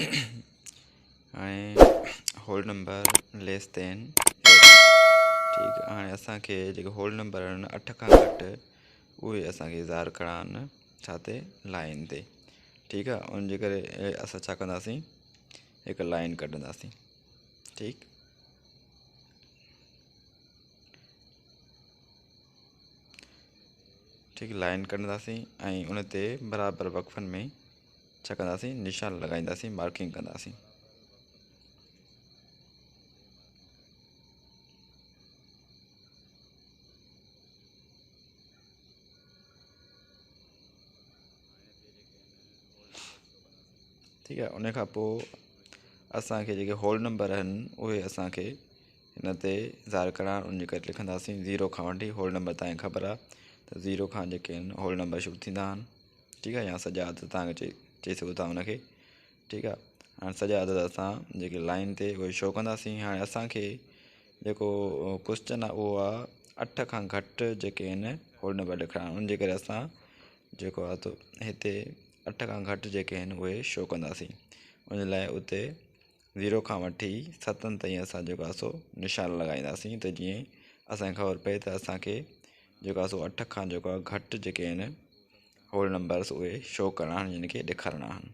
هاڻي whole number ليس دين 8 ٺيڪ. هاڻي اسانکي جيڪي هول نمبر آهن 8 کان گهٽ، اهي اسانکي ظاهر ڪرڻا آهن. ڇا تي؟ لائن تي. ٺيڪ آهي. ان جي ڪري اسان ڇا ڪنداسين؟ هڪ لائن ڪڍنداسين. ٺيڪ، ٺيڪ، لائن ڪڍنداسين ۽ ان تي برابر وقفن ۾ ڇا ڪنداسين؟ نشان لڳائينداسين، مارڪنگ ڪنداسين. ٺيڪ آهي. ان کان پوء اسانکي جيڪي هول نمبر آهن اهي اسانکي هن تي ظاهر ڪرڻا، ان جي ڪري لکنداسين 0 کان وٺي هول نمبر. تان کي خبر آهي ته 0 کان جيڪي آهن هول نمبر شروع ٿيندا آهن. ٺيڪ آهي، يا سڄا عدد توهان کي چئي سگهو ٿا ان کي. ٺيڪ آهي. هاڻي سڄا عدد اسان جيڪي لائن تي اهي شو ڪنداسين. هاڻي اسانکي جيڪو ڪوشچن آهي اهو آهي 8 کان گهٽ جيڪي آهن هول نمبر لکڻا آهن. ان جي ڪري اسان جيڪو آهي ته هتي 8 کان گهٽ جيڪي آهن اهي شو ڪنداسين. ان لاء اتي 0 کان وٺي 7 تائين اسان جيڪو آهي سو نشان لڳائينداسين، ته جيئن اسانکي خبر پئي ته اسانکي جيڪو آهي سو 8 کان جيڪو آهي گهٽ جيڪي آهن هول نمبرس اهي شو ڪرڻا آهن، يعني کي ڏيکارڻا آهن.